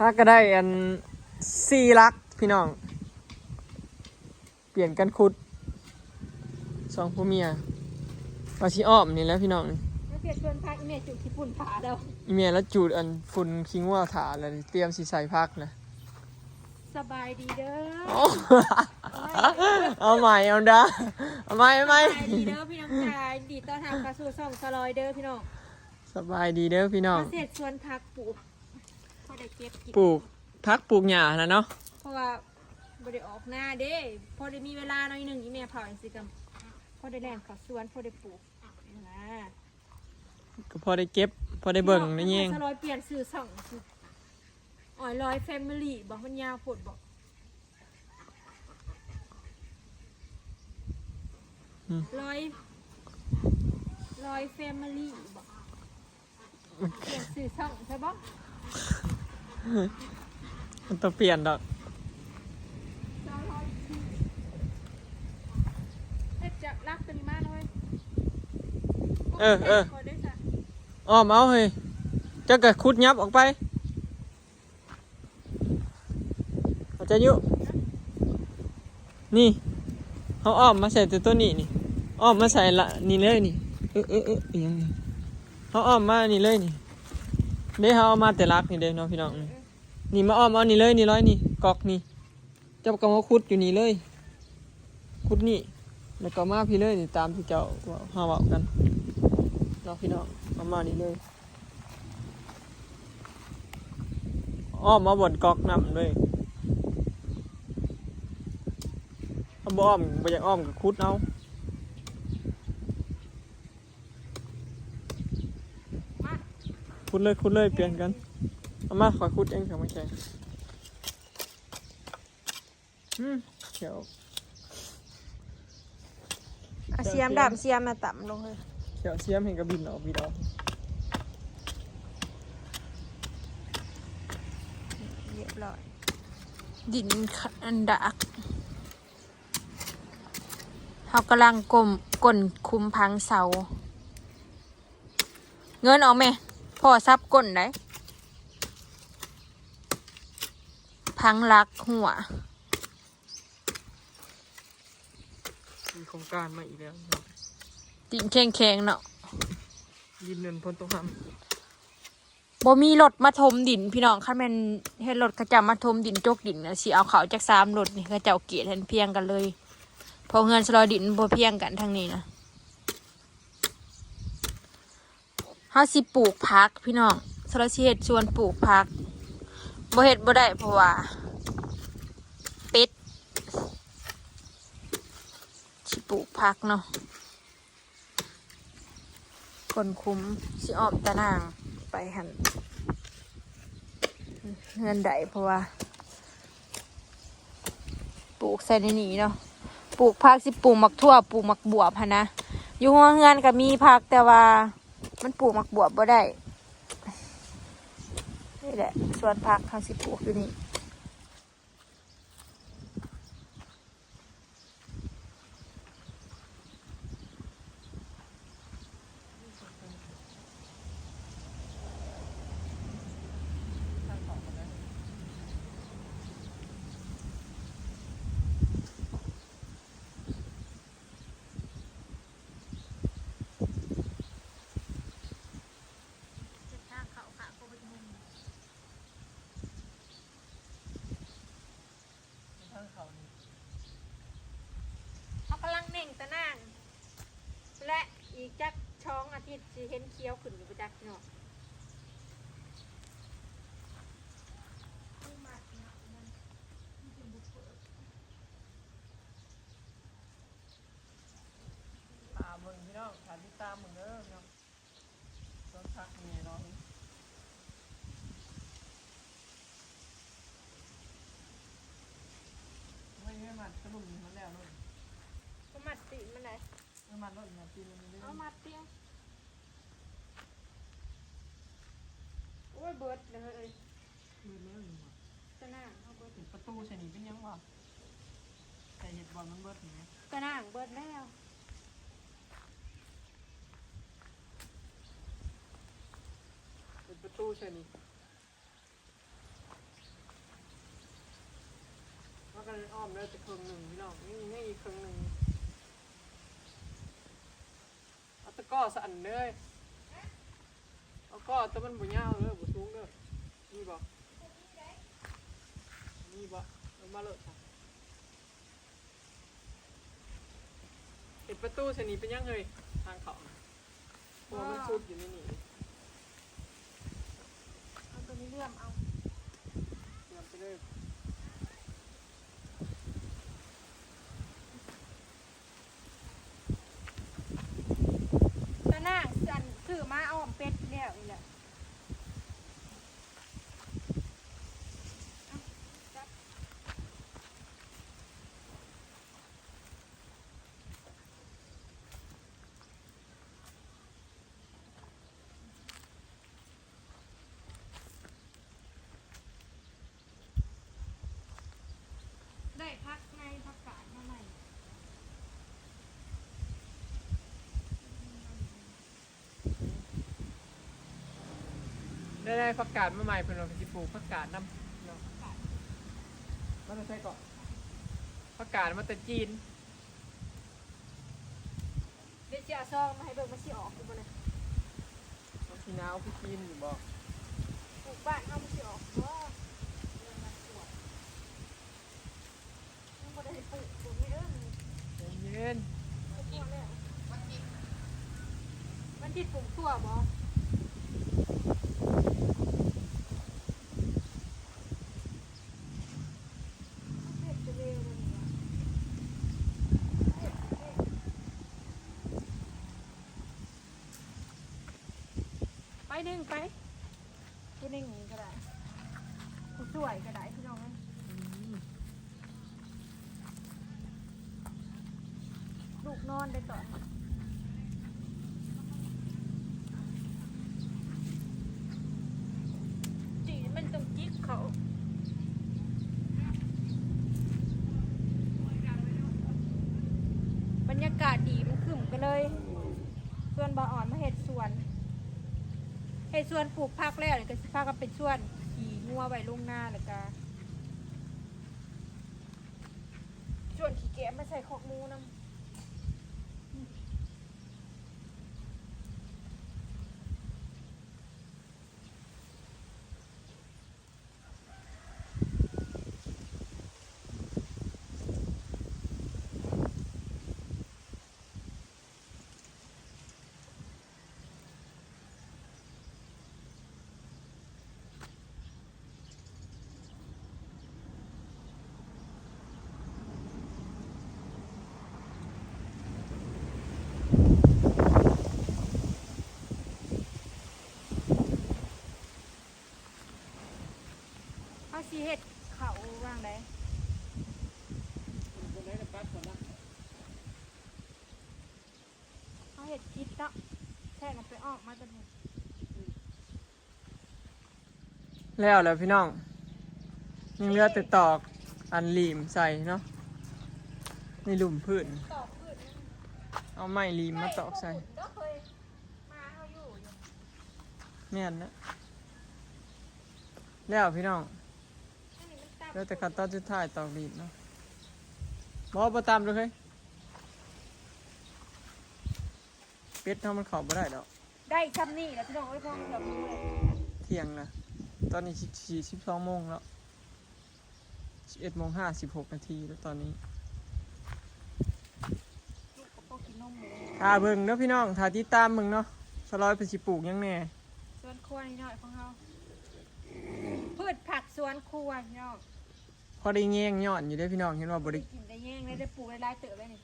หาก็ได้อันสี่หลักพี่น้อง เปลี่ยนกันขุด สองผัวเมีย ว่าสิอ้อมนี่แหละพี่น้อง มาเสียชวนพาอีแม่จูดขี้ฝุ่นถาแล้ว อีแม่แล้วจูดอันฝุ่นขี้งัวถาแล้ว เตรียมสิใส่ผักแล้ว สบายดีเด้อ โอ้ เอาใหม่ เอาเด้อ เอาใหม่ เอาใหม่ สบายดีเด้อพี่น้องจ๋า ยินดีต้อนรับเข้าสู่ช่องสลอยเด้อพี่น้อง สบายดีเด้อพี่น้อง มาเฮ็ดสวนผักปลูก พอได้เก็บกิน ปลูกผักปลูกหญ้าหั่นน่ะเนาะ เพราะว่าบ่ได้ออกนาเด้ พอได้มีเวลาหน่อยหนึ่ง อีแม่เผาจั่งซี้ก็พอได้แล่นเข้าสวน พอได้ปลูกนะ ก็พอได้เก็บ พอได้เบิ่งได้แยง สลอยเปลี่ยนชื่อช่อง ออยลอยแฟมิลี่บ่ มันยาวโพดบ่ อืม ลอย ลอยแฟมิลี่บ่ เปลี่ยนชื่อช่องใช่บ่ มันต้องเปลี่ยนดอก เฮ็ดจากลักตัวนี้มาเลย เออ เออ อ้อมเอาเฮ้ย เจ้าก็ขุดยับออกไป เข้าใจอยู่ นี่ เฮาอ้อมมาใส่แต่ตัวนี้นี่ อ้อมมาใส่ละ นี่เลยนี่ เออ เออ เออ อีหยังนี่ เฮาอ้อมมานี่เลยนี่ เด้ เฮาเอามาแต่ลักนี่เด้เนาะพี่น้อง นี่มาอ้อมเอานี่เลยนี่ ร้อยนี่ ก๊อกนี่ เจ้าก็มาขุดอยู่นี่เลย ขุดนี่ แล้วก็มาพี้เลยนี่ ตามที่เจ้า เฮาเว้ากันเนาะพี่น้อง ประมาณนี้เลย อ้อมมาบ่อนก๊อกน้ำเลย ถ้าบ่อ้อม บ่อยากอ้อมก็ขุดเอา ขุดเลย ขุดเลย เปลี่ยนกัน เอามา ข้อยขุดเอง ข้อยบ่แข็ง อืม เขียว เอาเสียม เขียว ดามเสียมมาต่ำลงเลย เขียวเสียมให้กระบินออก บินออก เรียบร้อย ดินอันดาก เฮากำลังก้ม ก้นคุมพังเสา เงินออกแม่ พ่อซับก้นได้ พังหลักหัว มีโครงการมาอีกแล้ว ดินแข็งๆเนาะ ดินนั่นฝนตกห้ำ บ่มีรถมาถมดินพี่น้อง คันแม่นเห็นรถเขาเจ้ามาถมดิน จกดินน่ะ สิเอาเข้าจักสามรถนี่ เขาเจ้าเกลียดหันเพียงกันเลย เพราะเฮือนสลอยดินบ่เพียงกันทางนี้นะ เฮาสิปลูกผักพี่น้อง สลอยสิเฮ็ดสวนปลูกผัก บ่เฮ็ดบ่ได้ เพราะว่าเป็ด สิปลูกผักเนาะ ก้นคุม สิอ้อมตะนางไปหั่น เฮือนใด เพราะว่า ปลูกใส่ในนี้เนาะ ปลูกผักสิปลูกหมากถั่ว ปลูกหมากบวบหั่นนะ อยู่หัวเฮือนก็มีผัก แต่ว่ามันปลูกหมากบวบบ่ได้ นี่แหละ สวนผักเฮาสิปลูกอยู่นี่ ทางเขานี่ เขากำลังเน่งตะนาง และอีกจักสองอาทิตย์สิเห็นเขียวขึ้นอยู่บ่จักพี่น้อง ตามเบิ่งพี่น้อง ฝากติดตามเบิ่งเด้อพี่น้อง ต้นผักนี่เนาะ ไม่ ไม่มัดกระดุมมันแล้วเนาะ ก็มัดตีนมันได้ เอามัดรถ มัดตีนมันเลย เอามัดเตียง โอ้ย เบิดเลย เบิดแล้วนี่หว่า ตะนางเขาเบิด ประตูใส่นี่เป็นหยังวะ ใส่เห็ดบอลมันเบิดนี่นะ ตะนางเบิดแล้ว เป็นประตูใส่นี่ ອ້ອມເດີ ແຕ່ເຄິ່ງໜຶ່ງພີ່ນ້ອງ ຍັງ ຍັງອີກເຄິ່ງໜຶ່ງ. ເອົາຕະກໍສັ້ນເດີ ເອົາກໍແຕ່ມັນບໍ່ຍາວເດີ ບໍ່ສູງເດີ. ມີບໍ່? ມີບໍ່? ເອົາມາໂລດຊະ. ເຮັດປະຕູໃສ່ນີ້ເປັນຫຍັງເຮີ້ຍ? ທາງເຂົ້າ ເພາະວ່າມັນສຸດຢູ່ໃນນີ້. ເອົາຕົວນີ້ເລື່ອມເອົາ ເລື່ອມໄປເລີຍ. ຕານາງ ອັນ ຊື້ມາອ້ອມເປັດແລ້ວນີ້ແຫຼະ. ໄດ້ຜັກໃນ ຜັກກາດມາໃໝ່. ໄດ້ ໄດ້ຜັກກາດມາໃໝ່ ເພິ່ນວ່າເພິ່ນຊິປູກຜັກກາດນຳເນາະ. ມາແຕ່ໃສເກາະ? ຜັກກາດມາແຕ່ຈີນ. ດຽວຊິເອົາຊອງມາໃຫ້ເບິ່ງ ມັນຊິອອກຢູ່ບໍ່ນະ? ມັນຊິໜາວຄືຈີນຢູ່ບໍ່? ປູກບ້ານເຮົາມັນຊິອອກບໍ່? ເລື່ອງມັນກວດ ຍັງບໍ່ໄດ້ປູກ ປູກນີ້ເດີ. ໃຈເຢັນ ປູກທົ່ວແລ້ວ. ວັນທິດ ວັນທິດປູກທົ່ວບໍ່? ໄປໜຶ່ງໄປ ຜູ້ໜຶ່ງກໍໄດ້ ຜູ້ຊ່ວຍກໍໄດ້ພີ່ນ້ອງເອີຍ. ລູກນອນໄດ້ຕອນ ຈີມັນຕ້ອງຈິກເຂົ້າ. ບັນຍາກາດດີ ມັນຄຶ້ມກໍເລີຍ ຊວນບ່າວອ່ອນມາເຮັດສວນ ເຮັດສວນປູກຜັກແລ້ວ ແລ້ວກໍຊິພາກັນໄປຊວນຂີ້ງົວໄວ້ລົງນາ ແລ້ວກໍ ຊວນຂີ້ແກະມາໃສ່ຄອກໝູນຳ. ເຮົາຊິເຮັດເຂົ້າຫວ່າງໃດ? ເຮົາເຮັດຜິດເນາະ ແທ້ນະ ໄປອອກມາແຕ່ພຸ້ນ. ແລ້ວແລ້ວພີ່ນ້ອງ ຍັງເຫຼືອແຕ່ຕອກອັນຫຼີມໃສ່ເນາະ ໃນລຸ່ມພື້ນ ເອົາໄມ້ຫຼີມມາຕອກໃສ່. ແມ່ນນະ ແລ້ວພີ່ນ້ອງ ເຫຼືອແຕ່ຂັ້ນຕອນສຸດທ້າຍຕອກຫຼີມເນາະ. ບໍ່ ບໍ່ຕຳເລີຍ ເປັດເຮົາມັນເຂົ້າບໍ່ໄດ້ດອກ. ໄດ້ຊ່ຳນີ້ແຫຼະພີ່ນ້ອງເອີຍ ພໍເກືອບມື້ແລ້ວ ທ່ຽງລະ ຕອນນີ້ສິບສີ່ ສິບສອງໂມງແລ້ວ ສິບເອັດໂມງຫ້າສິບຫົກນາທີແລ້ວຕອນນີ້. ລູກກໍພໍກິນນົມ. ຖ້າເບິ່ງເດີພີ່ນ້ອງ ຖ້າຕິດຕາມເບິ່ງເນາະ ສາວລອຍເພິ່ນຊິປູກຫຍັງແດ່. ສວນຄົວນ້ອຍໆຂອງເຮົາ ພືດຜັກສວນຄົວພີ່ນ້ອງ. ພໍໄດ້ແຍງຍ້ອນຢູ່ເດ້ພີ່ນ້ອງ ເຫັນວ່າບໍ່ໄດ້ ໄດ້ກິນໄດ້ແຍງ ໄດ້ ໄດ້ປູກໄດ້ຫຼາຍເຕີບເດ້ນີ້.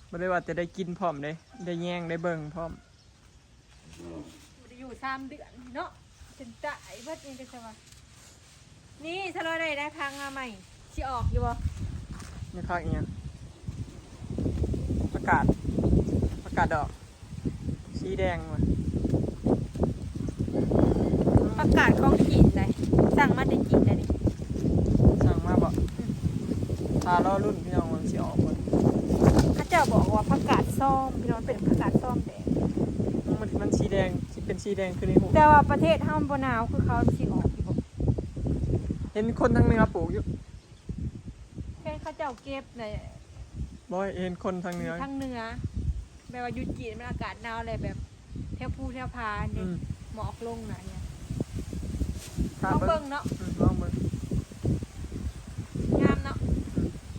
ບໍ່ໄດ້ວ່າແຕ່ໄດ້ກິນພ້ອມເດ້ ໄດ້ແຍງໄດ້ເບິ່ງພ້ອມ. ບໍ່ໄດ້ຢູ່ສາມເດືອນເນາະ ຈົນຕາຍເບິດນີ້ກໍຊະວ່າ. ນີ້ ສາວລອຍໄດ້ ໄດ້ຜັກມາໃໝ່ ຊິອອກຢູ່ບໍ່? ນີ້ຜັກອີ່ຫຍັງ? ຜັກກາດ ຜັກກາດດອກ ສີແດງວ່າ ຜັກກາດຂອງຈີນໃດ໋ ສັ່ງມາແຕ່ຈີນໃດ໋ນີ້. ສັ່ງມາບໍ່? ອືມ ຖ້າລໍລຸ້ນພີ່ນ້ອງວ່າມັນຊິອອກບໍ່. ເຂົາເຈົ້າບອກວ່າຜັກກາດຊອມ ພີ່ນ້ອງ ເປັນຜັກກາດຊອມແດງ. ມັນ ມັນສີແດງ ຊິເປັນສີແດງຄືໃນຮູບ. ແຕ່ວ່າປະເທດເຮົາມັນບໍ່ໜາວຄືເຂົາ ມັນຊິອອກຢູ່ບໍ່? ເຫັນຄົນທາງເໜືອປູກຢູ່. ແຂວງຄ ເຂົາເຈົ້າເກັບໃນ ບໍ່ເຫັນຄົນທາງເໜືອ ທາງເໜືອ ແບບວ່າຢູ່ຈີນມັນອາກາດໜາວແຫຼະ ແບບແຖວພູແຖວຜານີ້ ອືມ ໝອກລົງນະ ລອງເບິ່ງເນາະ ອືມ ລອງເບິ່ງ ງາມເນາະ ອືມ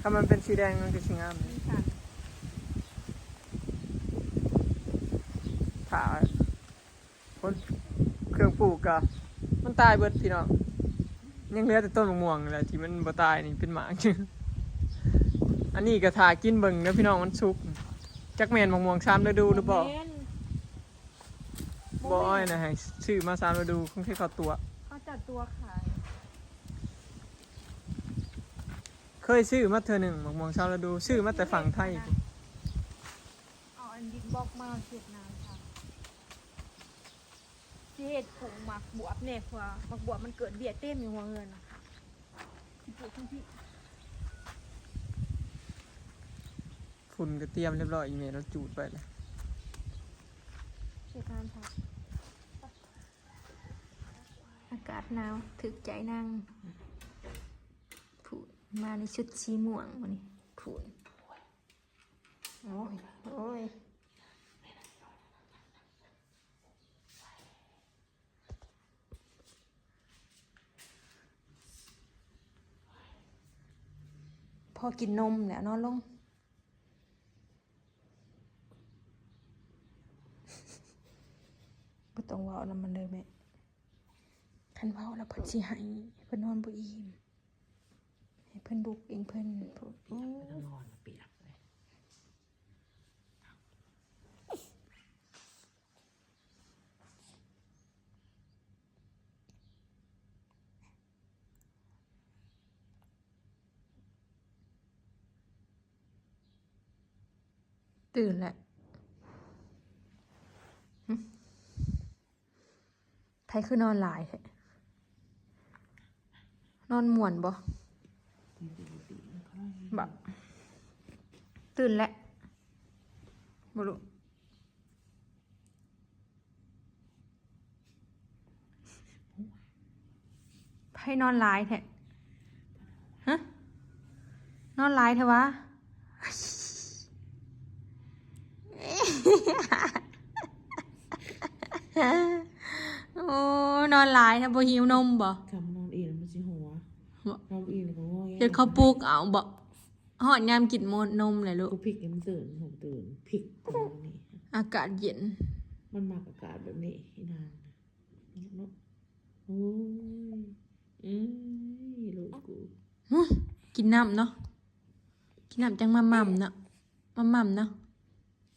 ຖ້າມັນເປັນສີແດງມັນກໍຊິງາມ ຖ້າ ຜົນເຄື່ອງປູກກະມັນຕາຍເບິດພີ່ນ້ອງ ຍັງເຫຼືອແຕ່ຕົ້ນໝາກມ່ວງນີ້ແຫຼະທີ່ມັນບໍ່ຕາຍນີ້ເປັນໝາກ ອັນນີ້ກະຖ້າກິນເບິ່ງເດີພີ່ນ້ອງ ມັນສຸກ ຈັກແມ່ນໝາກມ່ວງສາມລະດູຫຼືບໍ່ ບໍ່ແມ່ນ ບໍ່ອ້ອຍນະ ໃຫ້ຊື້ມາສາມລະດູ ຄົງເຮັດເຂົ້າຕົວະ ເຂົາເຈົ້າຕົວະຂາຍ ເຄີຍຊື້ມາເທື່ອໜຶ່ງ ໝາກມ່ວງສາມລະດູ ຊື້ມາແຕ່ຝັ່ງໄທ ເອົາອັນດິນບລັອກມາເຮັດນາ ຊິເຮັດປູກໝາກບວບແດ່ ເພາະວ່າໝາກບວບມັນເກີດເບ້ຍເຕັມຢູ່ຫົວເຮືອນ ຊິປູກທັງພີ້ ຝຸ່ນກໍຕຽມຮຽບຮ້ອຍ ອີ່ແມ່ລາວຈູດໄວ້ແລ້ວ ເຮັດນານ ອາກາດໜາວ ຖືກໃຈນາງ ພຸ້ນ ມາໃນຊຸດສີມ່ວງມື້ນີ້ ພຸ້ນ. ໂອ້ຍ ໂອ້ຍ ພໍກິນນົມແລ້ວນອນລົງ ບໍ່ຕ້ອງເວົ້ານຳມັນເດີແມ່ ຄັນເວົ້າແລ້ວເພິ່ນຊິໄຫ້ ເພິ່ນນອນບໍ່ອີ່ມ. ໃຫ້ເພິ່ນບຸກເອງເພິ່ນ ໂອ້ ປຽກ ນອນປຽກເລີຍ ຕື່ນແລ້ວ. ໃຜຄືນອນຫຼາຍແທ້? ນອນມ່ວນບໍ່? ບໍ່. ຕື່ນແລ້ວບໍ່ລູກ? ໃຜນອນຫຼາຍແທ້? ຮະ? ນອນຫຼາຍແທ້ຫວາ? ໂອ້ ນອນຫຼາຍແທ້ ບໍ່ຫິວນົມບໍ່? ຄຳນອນອີ່ແລ້ວມັນຊິຫົວ ບໍ່ ນອນອີ່ແລ້ວກໍງໍແງ ຈົນເຂົາປຸກເອົາບໍ່? ຮອດຍາມກິນໂມ ນົມແລ້ວລູກ ກູພິກໃຫ້ມັນຕື່ນ ໃຫ້ມັນຕື່ນ ພິກຕົວນີ້ ອາກາດເຢັນ ມັນມັກອາກາດແບບນີ້ ອີນາງນະ ເນາະ. ໂອ້ຍ ເອີຍ ລູກກູ ຫື ກິນນ້ຳເນາະ ກິນນ້ຳຈັ່ງໝ່ຳໆເນາະ ໝ່ຳໆເນາະ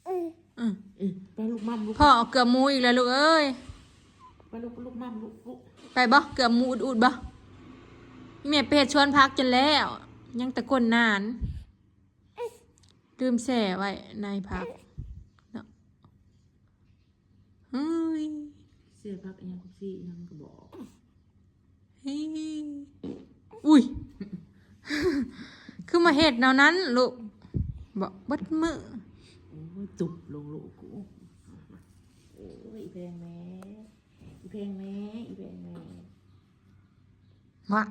ອື ອື ອື ໄປລູກໝ່ຳລູກ ພໍ່ເອົາເກືອບໝູອີກແລ້ວລູກເອີຍ ໄປລູກ ລູກໝ່ຳລູກ ລູກ ໄປບໍ່? ເກືອບໝູອຸດໆບໍ່? ແມ່ໄປເຮັດສວນຜັກຈົນແລ້ວ ຍັງແຕ່ກົ້ນນານ ລືມແຊ່ໄວ້ໃນຜັກເນາະ ເຮີ້ຍ ເສຍຜັກອີ່ຫຍັງ ຜັກຊີອີ່ຫຍັງກໍບອກ ເຮີ້ຍ ອຸ້ຍ ຄືມາເຮັດແນວນັ້ນລູກ ເບາະເບິດມື້ ໂອ້ຍ ຕຸບລົງລູກກູ ໂອ້ຍ ອີແພງແມ່ ອີແພງແມ່ ອີແພງແມ່ ມາ.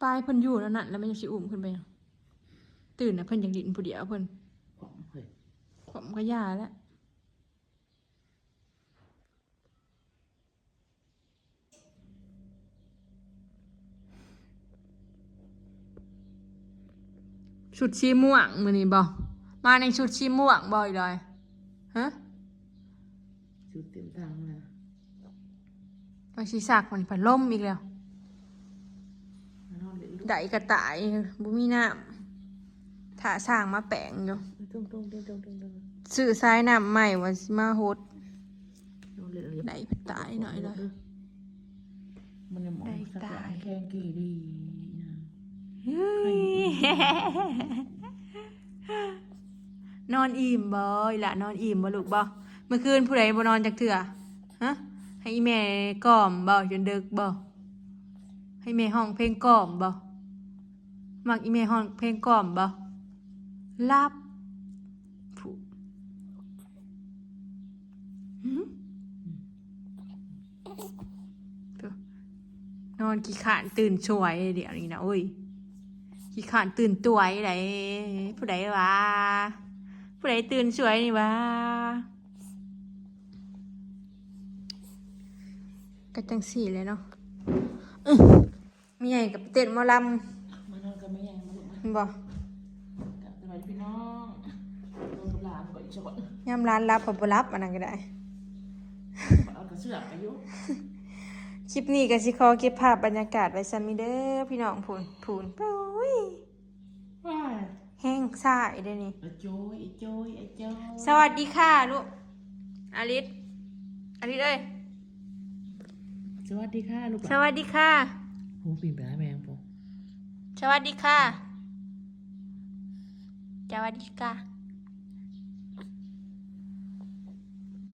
ປາຍເພິ່ນຢູ່ແນວນັ້ນ ແລ້ວແມ່ນຍັງຊິອຸ້ມຂຶ້ນໄປຫຍັງ? ຕື່ນນະ ເພິ່ນຢາກຫຼິ້ນຜູ້ດຽວເພິ່ນ ຂວາມເຮີ້ຍ ຂວາມກະຢ່າແລ້ວ. ຊຸດສີມ່ວງມື້ນີ້ບໍ່? ມາໃນຊຸດສີມ່ວງບໍ່ອີ່ດອຍ? ຮະ? ຊຸດເຕັມຖັງນະ ວ່າຊິຊັກມັນພັດລົມອີກແລ້ວ. ໄດ້ກະຕາຍ ບໍ່ມີນ້ຳ ຖ້າຊ່າງມາແປງຢູ່. ຊື້ສາຍນ້ຳໃໝ່ວ່າຊິມາຫົດ. ໄດ້ຕາຍໜ້ອຍເດີ ໄດ້ຕາຍ. ນອນອີ່ມບໍ່ ອີ່ຫຼ້າ ນອນອີ່ມບໍ່ລູກບໍ່? ມື້ຄືນຜູ້ໃດບໍ່ນອນຈັກເທື່ອ? ຮະ? ໃຫ້ອີ່ແມ່ກ່ອມບໍ່ ຈົນເດິກບໍ່? ໃຫ້ແມ່ຮ້ອງເພງກ່ອມບໍ່? ມັກອີ່ແມ່ຮ້ອງເພງກ່ອມບໍ່? ຫຼັບ ຜູ້ ຫື? ມັນຂີ້ຄ້ານຕື່ນສວຍດຽວນີ້ນະ ໂອ້ຍ ຂີ້ຄ້ານຕື່ນຕວຍໃດ໋ ຜູ້ໃດວະ ຜູ້ໃດຕື່ນສວຍນີ້ວະ ກໍຈັ່ງຊີ້ແຫຼະເນາະ ອື ແມ່ໃຫຍ່ກໍໄປເຕັ້ນໝໍລຳ ມານອນກັບແມ່ໃຫຍ່ມາລູກມາ ແມ່ນບໍ່? ກັບສະບາຍດີພີ່ນ້ອງ ນອນກັບຫຼານກ່ອນອີກສະກ່ອນ ຍາມຫຼານຫຼັບກໍບໍ່ຫຼັບ ອັນນັ້ນກໍໄດ້ ເອົາກະເຊືອກໄປຢູ່ ຄລິບນີ້ກໍຊິຂໍເກັບພາບບັນຍາກາດໄວ້ສ່ຳນີ້ເດີພີ່ນ້ອງ ພຸ້ນ ພຸ້ນ ປຸ້ຍ ວ້າຍ ແຮງຊ້າອີກເດ້ນີ້ ອະໂຈຍ ອະໂຈຍ ອະໂຈຍ ສະຫວັດດີຄ່ະລູກ ອາລິດ ອາລິດເອີຍ ສະຫວັດດີຄ່ະລູກ ສະຫວັດດີຄ່ະ ໂອ້ ປີນໄປຫາແມ່ພຸ້ນ ສະຫວັດດີຄ່ະ ສະຫວັດດີຄ່ະ